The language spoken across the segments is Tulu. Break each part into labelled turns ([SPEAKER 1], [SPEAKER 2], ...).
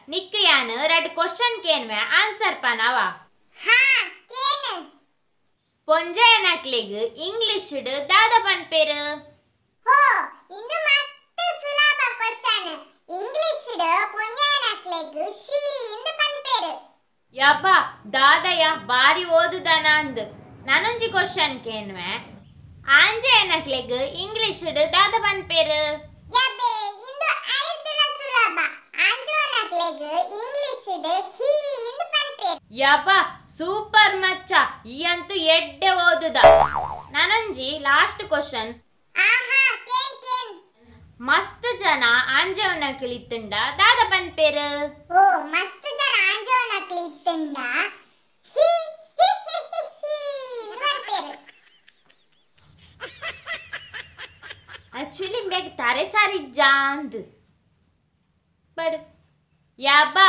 [SPEAKER 1] ನಿಕ್ ಯಾನ್ ರಡ್ಡ್ ಕ್ವಶನ್ ಕೇನ್ವೆ, ಆನ್ಸರ್ ಪನವ?
[SPEAKER 2] ಹಾ, ಕೇನು.
[SPEAKER 1] ಪೊಂಜೆನಕ್ಲೆಗ್ ಇಂಗ್ಲಿಷ್ ದಾದ ಪನ್ಪೇರು?
[SPEAKER 2] ಹೋ, ಇಂದು ಮಸ್ತ್ ಸುಲಭ ಕ್ವಶನ್. ಇಂಗ್ಲಿಷ್ ಪೊಂಜೆನಕ್ಲೆಗ್ she ಇಂದು ಪನ್ಪೇರು.
[SPEAKER 1] ಯಬ್ಬ, ದಾದಯ ಬಾರಿ ಓದುದನ ಅಂದ್. ನಾನೊಂಜಿ ಕ್ವಶನ್ ಕೇನ್ವೆ, ಆಂಜೆನಕ್ಲೆಗ್ ಇಂಗ್ಲಿಷ್ ದಾದ ಪನ್ಪೇರು?
[SPEAKER 2] ಯಬ್ಬೆ, ಇಂದು ಐರ್ದಲ ಸುಲಭ. ಆಂಜೋನಕ್ಲೆಗ್ ಇಂಗ್ಲಿಷ್ ಹಿ ಇಂದು ಪನ್ಪೇರು.
[SPEAKER 1] ಯಬ್ಬ, ಸೂಪರ್ ಮಚ್ಚ, ಈ ಅಂತೂ ಎಡ್ಡೆ ಓದುದ. ನಾನೊಂಜಿ ಲಾಸ್ಟ್ ಕ್ವಶನ್.
[SPEAKER 2] ಆಹಾ, ಕೇನ್ ಕೇನ್.
[SPEAKER 1] ಮಸ್ತ್ ಜನ ಆಂಜೋನಕ್ಲ್ ಇತ್ತುಂಡ ದಾದ ಪನ್ಪೇರು?
[SPEAKER 2] ಓ, ಮಸ್ತ್ ಜನ ಆಂಜೋನಕ್ಲ್ ಇತ್ತುಂಡ ಹಿ ಹಿ ಹಿ ಹಿ ಹಿ ಇಂದು ಪನ್ಪೇರು.
[SPEAKER 1] ಆಕ್ಚುಲಿ ಇಂಬೆಗ್ ತರೆ ಸಾರಿ ಜಾಂದ್ ಬಡು. ಯಬ್ಬಾ,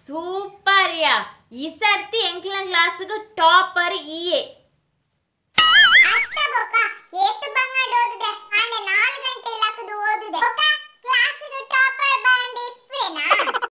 [SPEAKER 1] ಸೂಪರ್ ಯಾ. ಈ ಸರ್ತಿ ಎಂಕ್ಲ ಕ್ಲಾಸ್ಗ್ ಟಾಪರ್ ಇಯೇ.